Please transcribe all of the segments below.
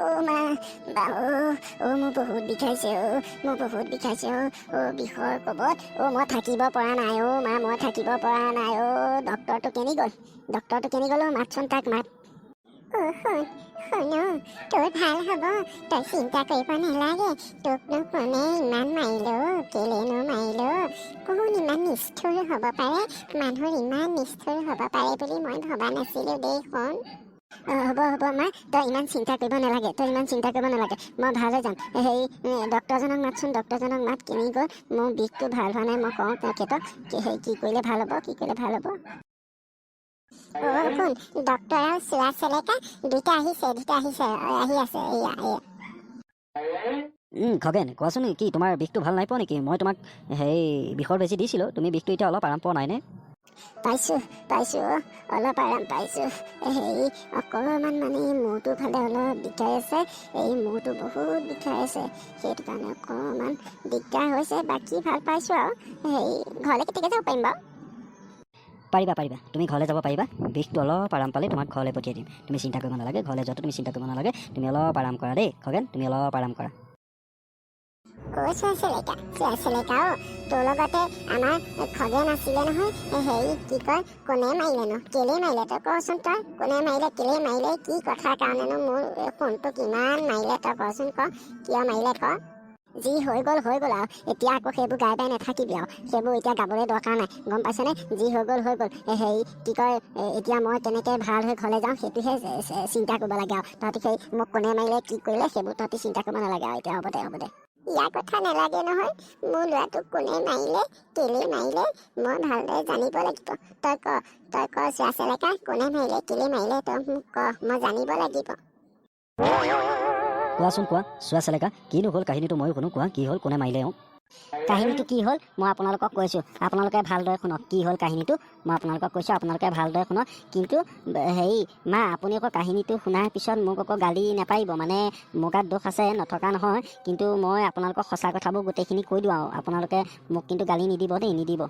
অ' মা, বা, অ' অ' মোৰ বহুত বিষাইছে অ', মোৰ বহুত বিষাইছে অ'। অ' বিষৰ কোবত অ' মই থাকিব পৰা নাই অ' মা, মই থাকিব পৰা নাই অ'। ডক্টৰটো কেনি গ'ল? ডক্টৰটো কেনি গ'ল অ'? মাতচোন তাক, মাত। অ' শুন শুন অ', তোৰ ভাল হ'ব, তই চিন্তা কৰিব নালাগে। তোকনো কোনে ইমান মাৰিলে অ'? কেলেনো মাৰিলে অ'? কোন ইমান নিষ্ঠুৰ হ'ব পাৰে? মানুহৰ ইমান নিষ্ঠুৰ হ'ব পাৰে বুলি মই ভবা নাছিলোঁ দেই সোণ। অ' হ'ব হ'ব মা, তই ইমান চিন্তা কৰিব নালাগে, তই ইমান চিন্তা কৰিব নালাগে, মই ভাল হৈ যাম। হেৰি, ডক্টৰজনক মাতচোন, ডক্টৰজনক মাত। কেনি গ'ল? মোৰ বিষটো ভাল হোৱা নাই, মই কওঁ তেখেতক কি হেৰি কি কৰিলে ভাল হ'ব, কি কৰিলে ভাল হ'ব। অ' শুন, ডক্টৰ আৰু চোৱা চেলেকা দুইটা আহিছে, দুইটা আহিছে, আহি আছে, এয়া এয়া। খগেন, কোৱাচোন, কি তোমাৰ বিষটো ভাল নাই পোৱা নেকি? মই তোমাক সেই বিষৰ বেজি দিছিলোঁ, তুমি বিষটো এতিয়া অলপ আৰাম পোৱা নাইনে? পাইছোঁ পাইছোঁ অ', অলপ আৰাম পাইছোঁ। হেৰি, অকণমান মানে মূৰটো ফালে অলপ বিষাই আছে। এই মূৰটো বহুত বিষাই আছে, সেইটো কাৰণে অকণমান দিগদাৰ হৈছে। বাকী ভাল পাইছোঁ আৰু। হেৰি, ঘৰলৈ কেতিয়াকৈ যাব পাৰিম বাৰু? পাৰিবা পাৰিবা, তুমি ঘৰলৈ যাব পাৰিবা। বিষটো অলপ আৰাম পালে তোমাক ঘৰলৈ পঠিয়াই দিম। তুমি চিন্তা কৰিব নালাগে, ঘৰলৈ যোৱাটো তুমি চিন্তা কৰিব নালাগে। তুমি অলপ আৰাম কৰা দেই খগেন, তুমি অলপ আৰাম কৰা। অ' চোৱা চেলেকা, চোৱা চেলেকা অ', তোৰ লগতে আমাৰ খগেন আছিলে নহয়। হেৰি, কি কয়, কোনে মাৰিলেনো, কেলে মাৰিলে? তই কচোন, তই কোনে মাৰিলে, কেলে মাৰিলে, কি কথাৰ কাৰণেনো মোৰ ফোনটোক ইমান মাৰিলে? তই কচোন, ক, কিয় মাৰিলে ক। যি হৈ গ'ল হৈ গ'ল আৰু, এতিয়া আকৌ সেইবোৰ গাই বাই নাথাকিবি আৰু। সেইবোৰ এতিয়া গাবলৈ দৰকাৰ নাই, গম পাইছনে? যি হৈ গ'ল হৈ গ'ল। হেৰি, কি কয়, এতিয়া মই কেনেকৈ ভাল হৈ ঘৰলৈ যাওঁ সেইটোহে চিন্তা কৰিব লাগে আৰু। তহঁতি সেই মোক কোনে মাৰিলে, কি কৰিলে, সেইবোৰ তহঁতি চিন্তা কৰিব নালাগে আৰু এতিয়া। হ'ব দে, হ'ব দে। ইয়াৰ কথা নালাগে নহয়। মোৰ ল'ৰাটোক কোনে মাৰিলে, কেলে মাৰিলে, মই ভালদৰে জানিব লাগিব। তই ক, তই ক চোৱা চেলেকা, কোনে মাৰিলে, কেলে মাৰিলে, তই মোক ক, মই জানিব লাগিব। কোৱাচোন, কোৱা চোৱা চেলেকা, কিনো হ'ল কাহিনীটো? ময়ো শুনো, কোৱা, কি হ'ল, কোনে মাৰিলে এওঁক? কাহিনীটো কি হ'ল মই আপোনালোকক কৈছোঁ, আপোনালোকে ভালদৰে শুনক। কি হ'ল কাহিনীটো মই আপোনালোকক কৈছোঁ, আপোনালোকে ভালদৰে শুনক। কিন্তু হেৰি মা, আপুনি আকৌ কাহিনীটো শুনাৰ পিছত মোক আকৌ গালি নাপাৰিব। মানে মোৰ গাত দোষ আছে, নথকা নহয়, কিন্তু মই আপোনালোকক সঁচা কথাবোৰ গোটেইখিনি কৈ দিওঁ আৰু। আপোনালোকে মোক কিন্তু গালি নিদিব দেই, নিদিব।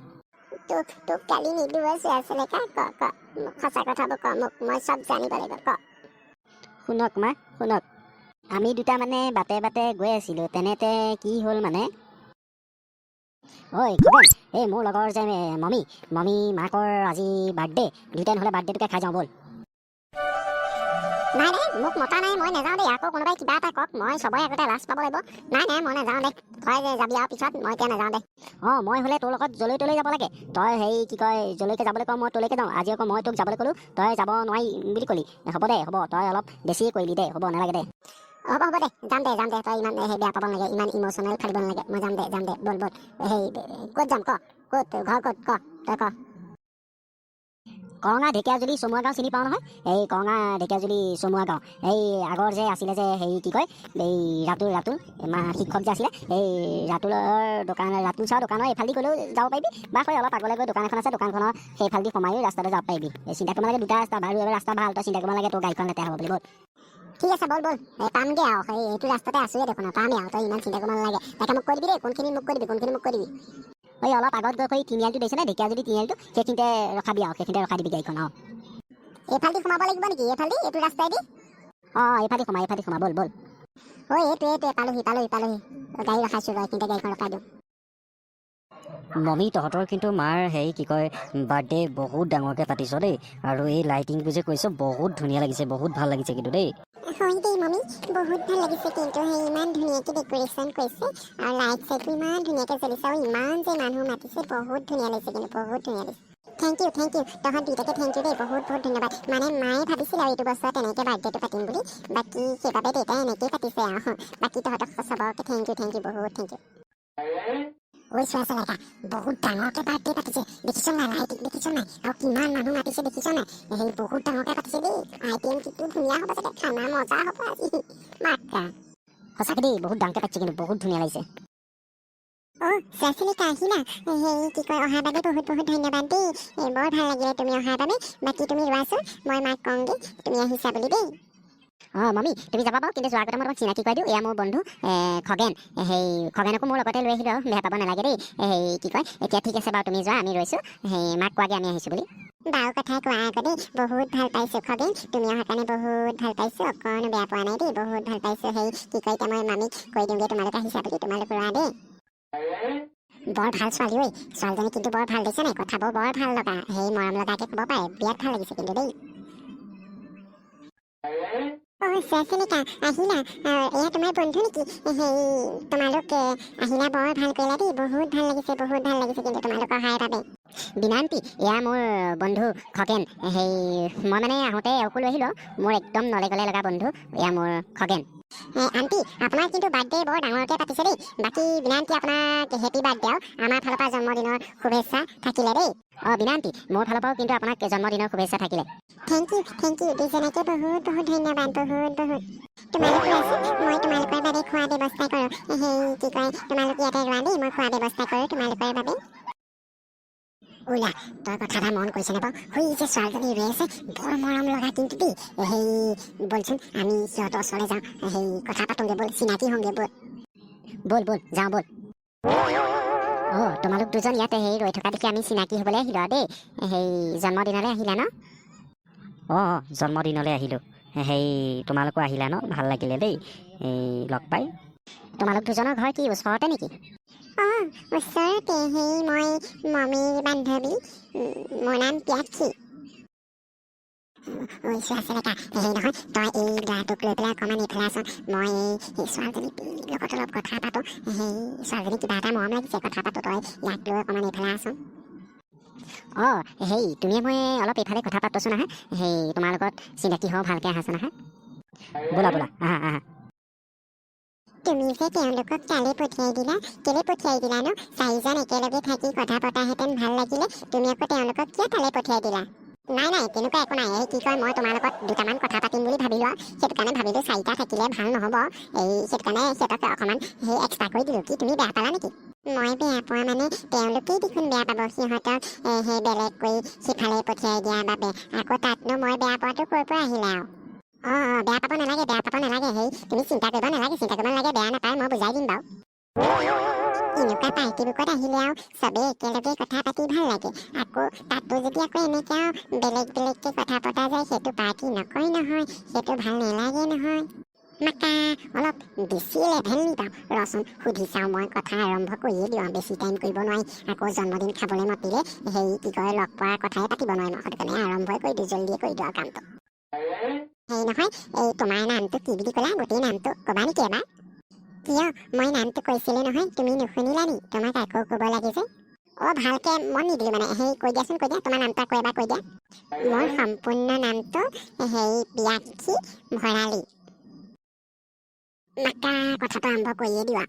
তোক গালি নিদিওঁ চোৱা চেলেকা। ক ক, মোক সঁচা কথাবোৰ ক মোক, মই চব জানিব লাগিব, ক। শুনক মা, শুনক। আমি দুটা মানে বাটে বাটে গৈ আছিলোঁ, তেনেতে কি হ'ল মানে, ঐ খগেন, এই মোৰ লগৰ যে মমী, মমী মাকৰ আজি বাৰ্থডে। দুয়োটাই নহ'লে বাৰ্থডেটোকে খাই যাওঁ ব'ল। নাই নাই, মোক মতা নাই, মই নাযাওঁ দেই। আকৌ কোনোবাই কিবা এটা কওক, মই চবৰে আগতে লাজ পাব লাগিব। নাই নাই, মই নাযাওঁ দে। তই যে যাবি আৰু পিছত, মই এতিয়া নাযাওঁ দে। অঁ, মই হ'লে তোৰ লগত যলৈ তলৈ যাব লাগে। তই হেৰি, কি কয়, যলৈকে যাবলৈ কওঁ মই তলৈকে যাওঁ। আজি আকৌ মই তোক যাবলৈ ক'লোঁ, তই যাব নোৱাৰি বুলি ক'লি। হ'ব দে, হ'ব, তই অলপ বেছিয়ে কৰিলি দে, হ'ব, নালাগে দে। হ'ব হ'ব দে, যাম দে, যাম দে। তই ইমান সেই বেয়া পাব নালাগে, ইমান ইম'চনেল ফালিব নালাগে। মই যাম দে, যাম দে, ব'ল ব'ল। সেই ক'ত যাম ক, ক'ত ঘৰ ক'ত ক, তই ক। কৰঙা ঢেকীয়াজুলি চমুৱা গাঁও চিনি পাওঁ নহয়? এই কৰঙা ঢেকীয়াজুলি চমুৱা গাঁও, এই আগৰ যে আছিলে যে, হেৰি, কি কয়, এই ৰাতুল, ৰাতুল মা শিক্ষক যে আছিলে, এই ৰাতুলৰ দোকান, ৰাতুল ছাৰৰ দোকানৰ এইফালেদি গ'লেও যাব পাৰিবি বা হয় অলপ আগলৈ গৈ দোকান এখন আছে, দোকানখনৰ সেইফালেদি সোমায়ো ৰাস্তাটো যাব পাৰিবি। এই চিন্তা কৰিব নালাগে, দুটা ৰাস্তা বাৰু, ৰাস্তা ভাল, তই চিন্তা কৰিব নালাগে তোৰ গাড়ীখন লেতেৰা হ'ব বুলি। ব'ল। ঠিক আছে, ব'ল ব'ল। এই পামগৈ আৰু, সেই এইটো ৰাস্তাতে আছোৱে দেখোন আৰু, পামেই আৰু। তই ইমান চিন্তা কৰিব নালাগে। তাকে মোক কৈ দিবি দেই কোনখিনি, মোক কৈ দিবি কোনখিনি, মোক কৈ দিবি। এই অলপ আগত গৈ সেই তিনিআলিটো দেখিছেনে, ঢেকীয়াজুলি তিনিআলিটো, সেইখিনিতে ৰখাবি আৰু, সেইখিনিতে ৰখাই দিবি গাড়ীখন। অঁ। এইফালেদি সোমাব লাগিব নেকি? এইফালেদি, এইটো ৰাস্তাইদি? অঁ, এইফালেদি সোমা, এইফালেদি সোমা, ব'ল ব'ল। ঐ, এইটোৱে এইটোৱে, পালোহি পালোহি পালোহি। গাড়ী ৰখাইছোঁ ৰ, এইখিনিতে গাড়ীখন ৰখাই দিওঁ। মমী, তহঁতৰ কিন্তু মাৰ হেৰি, কি কয়, বাৰ্থডে বহুত ডাঙৰকৈ পাতিছ দেই। আৰু এই লাইটিংবোৰ যে কৰিছ, বহুত ধুনীয়া লাগিছে, বহুত ভাল লাগিছে কিন্তু দেই। হয় দেই মমী, বহুত ভাল লাগিছে কিন্তু। সেই ইমান ধুনীয়াকৈ ডেক'ৰেশ্যন কৰিছে আৰু লাইট চাইটবোৰ ইমান ধুনীয়াকৈ জ্বলিছে আৰু ইমান যে মানুহ মাতিছে, বহুত ধুনীয়া লাগিছে কিন্তু, বহুত ধুনীয়া লাগিছে। Thank U, thank U, তহঁত দুইটাকে thank U দেই, বহুত বহুত ধন্যবাদ। মানে মায়ে ভাবিছিল আৰু এইটো বছৰ তেনেকৈ বাৰ্থডেটো পাতিম বুলি, বাকী সেইবাবে দেউতাই এনেকেই পাতিছে আৰু। বাকী তহঁতক চবকে thank U, thank U, বহুত thank U. ঐ চোৱা চেলেকা, বহুত ডাঙৰকৈ বাৰ্থডে পাতিছে, দেখিছ নাই? লাইট দেখিছ নাই? আৰু কিমান মানুহ মাতিছে দেখিছ নাই? সেই বহুত ডাঙৰকৈ পাতিছে দেই। আইটেম কিটো ধুনীয়া হ'ব চাগে, খানা মজা হ'ব আজি মাকা। সঁচাকৈ দেই, বহুত ডাঙৰকৈ পাতিছে কিন্তু, বহুত ধুনীয়া লাগিছে। অ' চোৱা আহিলা? হেৰি, কি কয়, অহাৰ বাবে বহুত বহুত ধন্যবাদ দেই। এই বৰ ভাল লাগিলে তুমি অহাৰ বাবে। বাকী তুমি ৰোৱাচোন, মই মাক কওঁগৈ তুমি আহিছা বুলি দেই। অঁ মমী, তুমি যাবা বাৰু, কিন্তু যোৱাৰ আগতে মই তোমাক চিনাকি কৰাই দিওঁ। এয়া মোৰ বন্ধু খগেন। সেই খগেনকো মোৰ লগতে লৈ আহিলোঁ আৰু বেয়া পাব নালাগে দেই। সেই কি কয়, এতিয়া ঠিক আছে বাৰু, তুমি যোৱা, আমি ৰৈছোঁ। সেই মাক কোৱাগে আমি আহিছোঁ বুলি। বাৰু, কথা কোৱা আকৌ দেই। বহুত ভাল পাইছোঁ খগেন, তুমি অহাৰ কাৰণে বহুত ভাল পাইছোঁ। অকণো বেয়া পোৱা নাই দেই, বহুত ভাল পাইছোঁ। সেই কি কয়, এতিয়া মই মামীক কৈ দিওঁগৈ তোমালোক আহিছা বুলি। তোমালোক ৰোৱা দেই। বৰ ভাল ছোৱালী ঐ ছোৱালীজনী, কিন্তু বৰ ভাল দিছে নাই। কথাবোৰ বৰ ভাল লগা, সেই মৰম লগাকে ক'ব পাৰে। বিৰাট ভাল লাগিছে কিন্তু দেই। অ চেলিকা, আহিলা? এয়া তোমাৰ বন্ধু নেকি? সেই তোমালোক আহিলা, বৰ ভাল কৰিলা দেই। বহুত ভাল লাগিছে, বহুত ভাল লাগিছে কিন্তু তোমালোক অহাৰ বাবে। বিনান্তি, এয়া মোৰ বন্ধু খগেন। সেই মই মানে আহোঁতে এওঁকো লৈ আহিলোঁ আৰু। মোৰ একদম নলে গলে লগা বন্ধু এয়া মোৰ খগেন। আণ্টি, আপোনাৰ কিন্তু বাৰ্থডে বৰ ডাঙৰকৈ পাতিছে দেই। বাকী বিনান্তি, আপোনাক হেপী বাৰ্থডে আৰু আমাৰ ফালৰ পৰা জন্মদিনৰ শুভেচ্ছা থাকিলে দেই। অঁ বিনান্তি, মোৰ ফালৰ পৰাও কিন্তু আপোনাক জন্মদিনৰ শুভেচ্ছা থাকিলে। Thank U, thank U দুজনকে বহুত বহুত ধন্যবাদ, বহুত বহুত। তোমালোক ৰোৱাচোন, মই তোমালোকৰ বাবে খোৱা ব্যৱস্থা কৰোঁ। সেই কি কয়, তোমালোক ইয়াতে ৰোৱা দেই, মই খোৱা ব্যৱস্থা কৰোঁ তোমালোকৰ বাবে। ওলা, তই কথা এটা মন কৰিছেনে বাৰু? সেই যে ছোৱালীজনী ৰৈ আছে, বৰ মৰম লগা কিন্তু দেই। সেই ব'লচোন, আমি সিহঁতৰ ওচৰলৈ যাওঁ, সেই কথা পাতোঁগৈ ব'ল, চিনাকি হওঁগৈ ব'ল। ব'ল ব'ল, যাওঁ ব'ল। অঁ, তোমালোক দুজন ইয়াতে সেই ৰৈ থকা দেখি আমি চিনাকি হ'বলৈ আহিলোঁ আৰু দেই। সেই জন্মদিনলৈ আহিলা ন? অঁ অঁ জন্মদিনলৈ আহিলোঁ। সেই তোমালোকো আহিলা ন? ভাল লাগিলে দেই এই লগ পাই। তোমালোক দুজনৰ ঘৰ কি ওচৰতে নেকি? অঁ, ওচৰতে। সেই মই মমীৰ বান্ধৱী, মোৰ নাম প্যাক্ষী। ঐ চোৱা চেলেকা, হেৰি নহয়, তই এই ল'ৰাটোক লৈ পেলাই অকণমান এইফালে আছোন। মই এই ছোৱালীজনীৰ লগত অলপ কথা পাতোঁ। সেই ছোৱালীজনী কিবা এটা মৰম লাগিছে, কথা পাতোঁ। তই ইয়াক লৈ অকণমান এইফালে আছোন। অঁ, সেই তুমিয়ে মই অলপ এইফালে কথা পাতোচোন, আহা। সেই তোমাৰ লগত চিনাকি হওঁ ভালকৈ, আহাচোন আহা। ব'লা ব'লা, আহা আহা। তুমি যে তেওঁলোকক তালৈ পঠিয়াই দিলা, কেলৈ পঠিয়াই দিলা নো? চাৰিজন একেলগে থাকি কথা পতাহেঁতেন ভাল লাগিলে। তুমি আকৌ তেওঁলোকক কিয় তালৈ পঠিয়াই দিলা? নাই নাই, তেনেকুৱা একো নাই। এই কি কয়, মই তোমাৰ লগত দুটামান কথা পাতিম বুলি ভাবিলোঁ আৰু সেইটো কাৰণে ভাবিলোঁ চাৰিটা থাকিলে ভাল নহ'ব। এই সেইটো কাৰণে সিহঁতক অকণমান সেই এক্সট্ৰা কৰি দিলোঁ। কি, তুমি বেয়া পালা নেকি? মই বেয়া পোৱা মানে তেওঁলোকেই দেখোন বেয়া পাব, সিহঁতক সেই বেলেগ কৰি সিফালে পঠিয়াই দিয়াৰ বাবে। আকৌ তাতনো মই বেয়া পোৱাটো ক'ৰ পৰা আহিলে আৰু? অঁ অঁ বেয়া পাব নালাগে, বেয়া পাব নালাগে। সেই তুমি চিন্তা কৰিব নালাগে, চিন্তা কৰিব নালাগে। বেয়া নাপায়, মই বুজাই দিম বাৰু। এনেকুৱা পাৰ্টি বুকত আহিলে আৰু চবেই একেলগে কথা পাতি ভাল লাগে। আকৌ তাতো যদি আকৌ এনেকে আৰু বেলেগ বেলেগকে কথা পতা যায়, সেইটো পাৰ্টি নকয় নহয়, সেইটো ভাল নালাগে নহয়। মাকা, অলপ বেছি লেভেল নি বাৰু? ৰচোন, সুধি চাওঁ। মই কথা আৰম্ভ কৰিয়ে দিওঁ আৰু, বেছি টাইম কৰিব নোৱাৰি। আকৌ জন্মদিন খাবলৈ মাতিলে হেৰি কি কয়, লগ পোৱাৰ কথাই পাতিব নোৱাৰিম। সেইটো কাৰণে আৰম্ভই কৰি দিওঁ, জল্দিয়ে কৰি দিওঁ আৰু কামটো। হেৰি নহয়, এই তোমাৰ নামটো কি বুলি ক'লা? গোটেই নামটো ক'বা নেকি এবাৰ? কিয়, মই নামটো কৈছিলোঁ নহয়, তুমি নুশুনিলা নি? তোমাক আকৌ ক'ব লাগে যে? অ' ভালকে মন নিদিলোঁ মানে। সেই কৈ দিয়াচোন, কৈ দিয়া, তোমাৰ নামটো আকৌ এবাৰ কৈ দিয়া। মোৰ সম্পূৰ্ণ নামটো হেৰি পিয়াক্ষী ভৰালী। মাকা, কথাটো আৰম্ভ কৰিয়ে দিওঁ।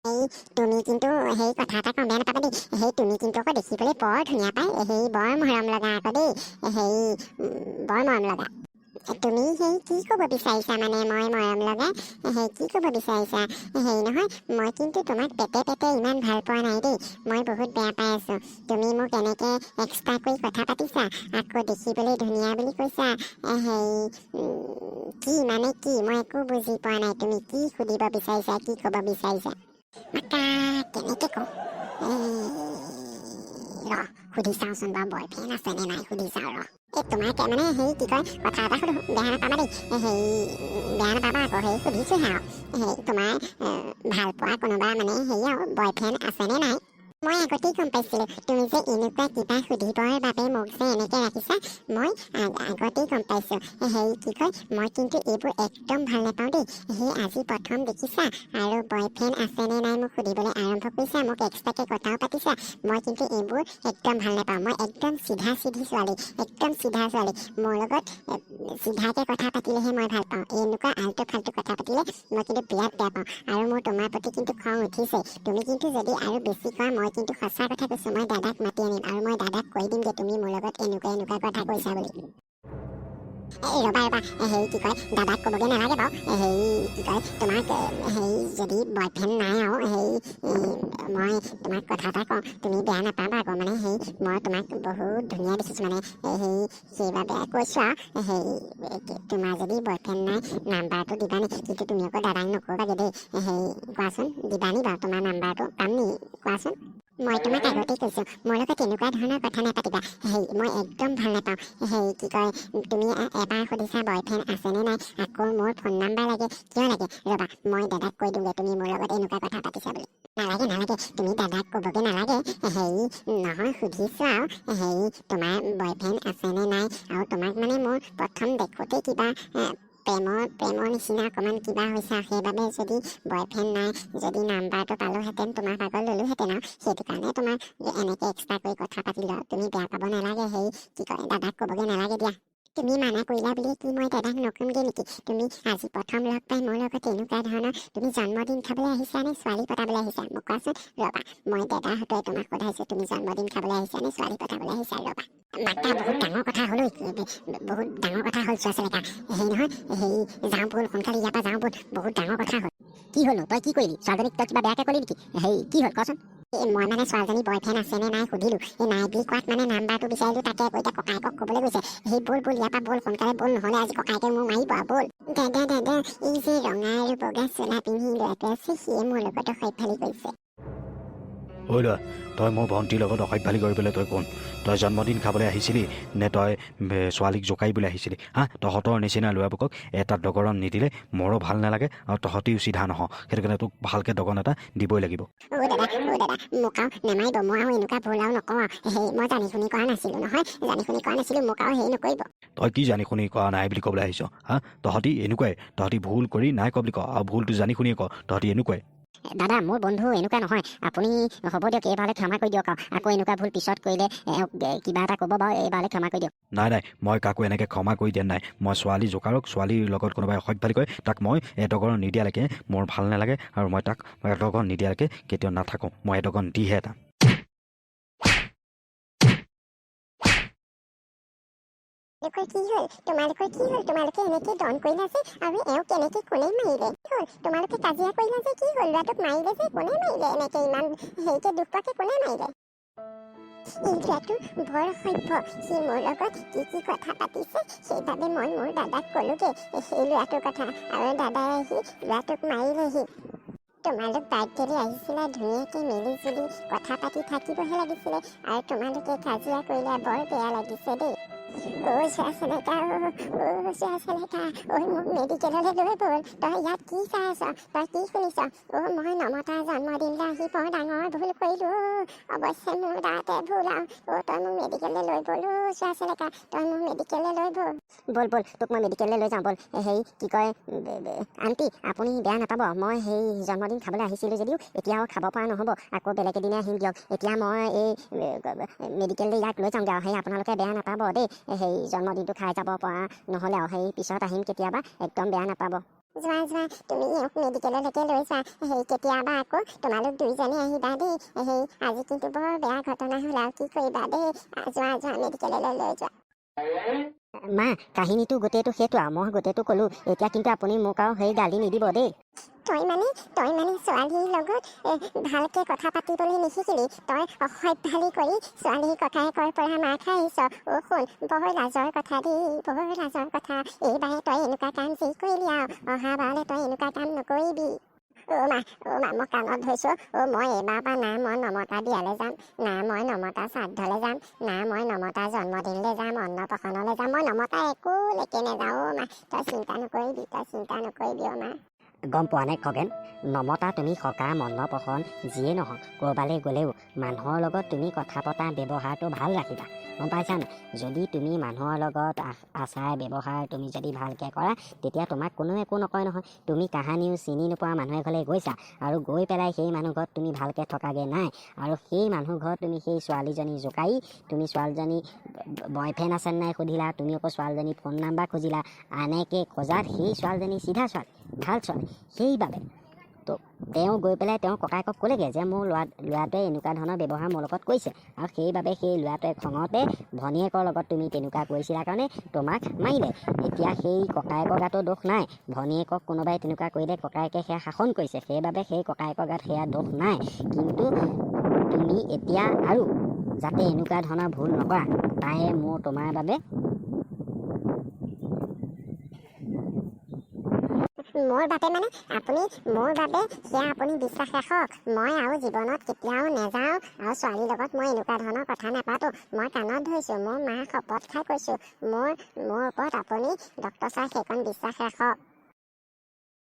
এই তুমি কিন্তু সেই কথা এটা কওঁ, বেয়া নাপাবা দেই। সেই তুমি কিন্তু আকৌ দেখিবলৈ বৰ ধুনীয়া পাই। সেই বৰ মৰম লগা আকৌ দেই। সেই বৰ মৰম লগা তুমি। সেই কি ক'ব বিচাৰিছা মানে, মই মৰম লগা? সেই কি ক'ব বিচাৰিছা? হেৰি নহয়, মই কিন্তু তোমাক পেটে পেটে ইমান ভাল পোৱা নাই দেই। মই বহুত বেয়া পাই আছোঁ। তুমি মোক এনেকৈ এক্সট্ৰা কৰি কথা পাতিছা, আকৌ দেখিবলৈ ধুনীয়া বুলি কৈছা। হেৰি কি মানে কি, মই একো বুজি পোৱা নাই। তুমি কি সুধিব বিচাৰিছা, কি ক'ব বিচাৰিছা? মাকা, কেনেকৈ কওঁ? এই ৰ, সুধি চাওঁচোন বাৰু, বয়ফ্ৰেণ্ড আছেনে নাই সুধি চাওঁ ৰ। এই তোমাক মানে হেৰি কি কয়, কথা এটা সুধো, বেয়া নাপাবা দেই। হেৰি বেয়া নাপাবা আকৌ, হেৰি সুধিছোহে আৰু। হেৰি তোমাৰ ভাল পোৱা কোনোবা মানে হেৰি আৰু বয়ফ্ৰেণ্ড আছেনে নাই? মই আগতেই গম পাইছিলোঁ, তুমি যে এনেকুৱা কিবা সুধিবৰ বাবে মোক যে এনেকৈ ৰাখিছা, মই আগতেই গম পাইছোঁ। হেৰি কি কয়, মই কিন্তু এইবোৰ একদম ভাল নাপাওঁ দেই। সেই আজি প্ৰথম দেখিছা আৰু বয়ফ্ৰেণ্ড আছেনে নাই মোক সুধিবলৈ আৰম্ভ কৰিছা, মোক এক্সট্ৰাকৈ কথাও পাতিছা। মই কিন্তু এইবোৰ একদম ভাল নাপাওঁ। মই একদম চিধা চিধি ছোৱালী, একদম চিধা ছোৱালী। মোৰ লগত চিধাকৈ কথা পাতিলেহে মই ভাল পাওঁ। এনেকুৱা আল্টু ফাল্টু কথা পাতিলে মই কিন্তু বিৰাট বেয়া পাওঁ আৰু মোৰ তোমাৰ প্ৰতি কিন্তু খং উঠিছে। তুমি কিন্তু যদি আৰু বেছি কোৱা, মই কিন্তু সঁচা কথা কৈছোঁ, মই দাদাক মাতি আনিম আৰু মই দাদাক কৈ দিমগৈ তুমি মোৰ লগত এনেকুৱা এনেকুৱা কথা কৈছা বুলি। এই ৰ'বা ৰ'বা, হেৰি কি কয়, দাদাক ক'বগৈ নালাগে বাৰু। হেৰি কি কয়, তোমাক হেৰি যদি বয়ফ্ৰেণ্ড নাই আৰু হেৰি মই তোমাক কথা এটা কওঁ, তুমি বেয়া নাপাবা আকৌ। মানে হেৰি, মই তোমাক বহুত ধুনীয়া দেখিছোঁ, মানে হেৰি সেইবাবে কৈছোঁ আৰু হেৰি তোমাৰ যদি বয়ফ্ৰেণ্ড নাই, নাম্বাৰটো দিবা নেকি? কিন্তু তুমি আকৌ দাদাক নক'বাগৈ দেই। হেৰি কোৱাচোন, দিবা নি বাৰু তোমাৰ নাম্বাৰটো? পাম নি কোৱাচোন? মই তোমাক আগতেই কৈছোঁ, মোৰ লগত তেনেকুৱা ধৰণৰ কথা নাপাতিবা। হেৰি মই একদম ভাল নাপাওঁ। হেৰি কি কয়, তুমি এবাৰ সুধিছা বয়ফ্ৰেণ্ড আছেনে নাই, আকৌ মোৰ ফোন নাম্বাৰ লাগে, কিয় লাগে? ৰ'বা, মই দাদাক কৈ দিওঁগৈ তুমি মোৰ লগত এনেকুৱা কথা পাতিছা বুলি। নালাগে নালাগে, তুমি দাদাক ক'বগৈ নালাগে। হেৰি নহয়, সুধিছোঁ আৰু হেৰি তোমাৰ বয়ফ্ৰেণ্ড আছেনে নাই। আৰু তোমাক মানে মোৰ প্ৰথম দেখোঁতেই কিবা প্ৰেমৰ প্ৰেমৰ নিচিনা অকণমান কিবা হৈছে আৰু সেইবাবে যদি বয়ফ্ৰেণ্ড নাই যদি নাম্বাৰটো পালোহেঁতেন, তোমাৰ ভাগত ল'লোহেঁতেন আৰু সেইটো কাৰণে তোমাক এনেকৈ এক্সট্ৰা কৰি কথা পাতিলোঁ আৰু তুমি বেয়া পাব নালাগে। হেৰি কি কয়, দাদাক ক'বগৈ নালাগে দিয়া। তুমি মানা কৰিলা বুলি কি মই দাদাক নক'মগৈ নেকি? তুমি আজি প্ৰথম লগ পাই মোৰ লগত এনেকুৱা ধৰণৰ, তুমি জন্মদিন খাবলৈ আহিছা নে ছোৱালী পতাবলৈ আহিছা, মোক কোৱাচোন। ৰ'বা, মই দাদাহঁতে তোমাক সোধাইছোঁ, তুমি জন্মদিন খাবলৈ আহিছা নে ছোৱালী পতাবলৈ আহিছা? ৰ'বা মাতা, বহুত ডাঙৰ কথা হ'ল ঐ, বহুত ডাঙৰ কথা হ'ল। চোৱা চেলেকা, হেৰি নহয়, হেৰি যাওঁ ব'ল, সোনকালে ইয়াৰ পৰা যাওঁ ব'ল, বহুত ডাঙৰ কথা হ'ল। কি হ'লনো? তই কি কৰিলি? ছোৱালীজনীক তই কিবা বেয়াকৈ ক'লি নেকি? হেৰি কি হ'ল কচোন? এই মই মানে ছোৱালীজনী বয়ফ্ৰেণ্ড আছে নে নাই সুধিলোঁ। এই নাই বুলি কোৱাত মানে নাম্বাৰটো বিচাৰিলোঁ। তাকে আকৌ এতিয়া ককায়েকক ক'বলৈ গৈছে। সেই ব'ল ব'ল, ইয়াৰ পৰা ব'ল, সোনকালে ব'ল, নহ'লে আজি ককায়েকে মোক মাৰিব আৰু ব'ল। দাদা দাদা, এই যে ৰঙা আৰু বগা চোলা পিন্ধি ল'ৰাটো আছে, সিয়ে মোৰ লগত অসভ্যালি কৰিছে। ঐ ল'ৰা, তই মোৰ ভণ্টিৰ লগত অসভ্যালি কৰিবলৈ তই কোন? তই জন্মদিন খাবলৈ আহিছিলি নে তই ছোৱালীক জোকাৰিবলৈ আহিছিলি? হা, তহঁতৰ নিচিনা ল'ৰাবোৰক এটা দগৰণ নিদিলে মোৰো ভাল নালাগে আৰু তহঁতিও চিধা নহ। সেইটো কাৰণে তোক ভালকৈ দগন এটা দিবই লাগিব। অ' দাদা, অ' দাদা, মোক আৰু নেমাৰিব। মই আৰু এনেকুৱা ভুল আৰু নকওঁ আৰু। হেৰি মই জানি শুনি কৰা নাছিলোঁ নহয়, জানি শুনি কৰা নাছিলোঁ, মোক আৰু হেৰি নকৰিব। তই কি জানি শুনি কৰা নাই বুলি ক'বলৈ আহিছ? হা, তহঁতি এনেকুৱাই, তহঁতি ভুল কৰি নাই ক বুলি ক আৰু ভুলটো জানি শুনিয়ে ক, তহঁতি এনেকুৱাই। দাদা, মোৰ বন্ধু এনেকুৱা নহয়। আপুনি হ'ব দিয়ক, এইবাৰলৈ ক্ষমা কৰি দিয়ক। আৰু আকৌ এনেকুৱা ভুল পিছত কৰিলে এওঁক কিবা এটা ক'ব বাৰু, এইবাৰলৈ ক্ষমা কৰি দিয়ক। নাই নাই, মই কাকো এনেকৈ ক্ষমা কৰি দিয়া নাই। মই ছোৱালী জোকাৰক, ছোৱালীৰ লগত কোনোবাই অসভ্যালি কৰে, তাক মই এডগৰ নিদিয়ালৈকে মোৰ ভাল নালাগে আৰু মই তাক এডগৰ নিদিয়ালৈকে কেতিয়াও নাথাকোঁ। মই এডগন দিহে এটা তোমালোকৰ কি হ'ল? তোমালোকৰ কি হ'ল? তোমালোকে এনেকে দন কৰিলা যে আৰু এওঁক কেনেকে কোনে মাৰিলে? কি হ'ল? তোমালোকে কাজিয়া কৰিলা যে, কি হ'ল? ল'ৰাটোক মাৰিলে যে, কোনে মাৰিলে? এনেকে ইমান হেৰিকে দুখ পোৱাকে কোনে মাৰিলে? এই ল'ৰাটো বৰ সভ্য, সি মোৰ লগত কি কি কথা পাতিছে। সেইবাবে মই মোৰ দাদাক ক'লোগৈ সেই ল'ৰাটোৰ কথা আৰু দাদাই আহি ল'ৰাটোক মাৰিলেহি। তোমালোক বাৰ্থডেলৈ আহিছিলা, ধুনীয়াকৈ মিলি জুলি কথা পাতি থাকিবহে লাগিছিলে আৰু তোমালোকে কাজিয়া কৰিলা, বৰ বেয়া লাগিছে দেই। অ' চোৱা চেলেকা, অ' চোৱা চেলেকা, ঐ মোক মেডিকেললৈ লৈ ব'ল। তই ইয়াত কি চাই আছ? তই কি শুনিছ? অ' মই নমতা জন্মদিনলৈ আহি বৰ ডাঙৰ ভুল কৰিলোঁ। অৱশ্যে মোৰ দাঁতে ভুল আৰু। অ' তই মোক মেডিকেললৈ লৈ ব'ল। অ' চোৱা চেলেকা, তই মোক মেডিকেললৈ লৈ ব'ল। ব'ল ব'ল, তোক মই মেডিকেললৈ লৈ যাওঁ ব'ল। হেৰি কি কয়, আণ্টি, আপুনি বেয়া নাপাব, মই সেই জন্মদিন খাবলৈ আহিছিলোঁ যদিও এতিয়া আৰু খাব পৰা নহ'ব, আকৌ বেলেগ এদিনে আহিম দিয়ক। এতিয়া মই এই মেডিকেললৈ ইয়াক লৈ যাওঁগৈ আৰু সেই আপোনালোকে বেয়া নাপাব দেই, সেই জন্মদিনটো খাই যাব পৰা নহ'লে আৰু সেই পিছত আহিম কেতিয়াবা, একদম বেয়া নাপাব। যোৱা যোৱা, তুমি এওঁক মেডিকেললৈকে লৈ যোৱা। সেই কেতিয়াবা আকৌ তোমালোক দুইজনী আহিবা দেই। সেই আজি কিন্তু বৰ বেয়া ঘটনা হ'ল আৰু কি কৰিবা দেই। যোৱা যোৱা, মেডিকেললৈ লৈ যোৱা। মা, কাহিনীটো গোটেইটো সেইটো আৰু মই গোটেইটো ক'লোঁ এতিয়া, কিন্তু আপুনি মোক আৰু সেই গালি নিদিব দেই। তই মানে ছোৱালীৰ লগত ভালকে কথা পাতিবলৈ নিশিকিলি। তই অসভ্যালি কৰি ছোৱালীৰ ককায়েকৰ পৰা মাৰ খাই আহিছ। অ' শুন, বৰ লাজৰ কথা দেই, বৰ লাজৰ কথা। এইবাৰে তই এনেকুৱা কাম যি কৰিলি আৰু অহাবাৰলৈ তই এনেকুৱা কাম নকৰিবি। অ' মা, অ' মা, মই কাণত ধৰিছোঁ। অ' মই এইবাৰ পৰা না মই নমতা বিয়ালৈ যাম, না মই নমতা শ্ৰাদ্ধলৈ যাম, না মই নমতা জন্মদিনলৈ যাম, অন্নপ্ৰাশনলৈ যাম, মই নমতা একোলৈকে নাযাওঁ। অ' মা, তই চিন্তা নকৰিবি, তই চিন্তা নকৰিবি অ' মা। গম পোৱা নাই খগেন, নমতা তুমি সকাম অন্নপ্ৰসন যিয়ে নহওক ক'ৰবালৈ গ'লেও মানুহৰ লগত তুমি কথা পতা ব্যৱহাৰটো ভাল ৰাখিবা, গম পাইছা নাই? যদি তুমি মানুহৰ লগত আচাৰ ব্যৱহাৰ তুমি যদি ভালকৈ কৰা, তেতিয়া তোমাক কোনেও একো নকয় নহয়। তুমি কাহানিও চিনি নোপোৱা মানুহ এঘৰলৈ গৈছা আৰু গৈ পেলাই সেই মানুহ ঘৰত তুমি ভালকৈ থকাগৈ নাই আৰু সেই মানুহ ঘৰত তুমি সেই ছোৱালীজনী জোকাৰি তুমি ছোৱালীজনী বয়ফ্ৰেণ্ড আছে নাই সুধিলা, তুমি আকৌ ছোৱালীজনী ফোন নাম্বাৰ খুজিলা। এনেকৈ খোজাত সেই ছোৱালীজনী চিধা ছোৱালী, ভাল ছোৱালী, সেইবাবে তো তেওঁ গৈ পেলাই তেওঁৰ ককায়েকক ক'লেগৈ যে মোৰ ল'ৰাটোৱে এনেকুৱা ধৰণৰ ব্যৱহাৰ মোৰ লগত কৰিছে আৰু সেইবাবে সেই ল'ৰাটোৱে খঙতে ভনীয়েকৰ লগত তুমি তেনেকুৱা কৰিছিলা কাৰণে তোমাক মাৰিলে। এতিয়া সেই ককায়েকৰ গাতো দোষ নাই। ভনীয়েকক কোনোবাই তেনেকুৱা কৰিলে ককায়েকে সেয়া শাসন কৰিছে, সেইবাবে সেই ককায়েকৰ গাত সেয়া দোষ নাই। কিন্তু তুমি এতিয়া আৰু যাতে এনেকুৱা ধৰণৰ ভুল নকৰা, তায়ে মোৰ তোমাৰ বাবে। মোৰ বাবে মানে আপুনি মোৰ বাবে সেয়া আপুনি বিশ্বাস ৰাখক, মই আৰু জীৱনত কেতিয়াও নেযাওঁ আৰু ছোৱালীৰ লগত মই এনেকুৱা ধৰণৰ কথা নাপাতো। মই কাণত ধৰিছোঁ, মোৰ মাৰ শপত খাই কৈছোঁ, মোৰ ওপৰত আপুনি ডক্টৰ ছাৰ সেইকণ বিশ্বাস ৰাখক।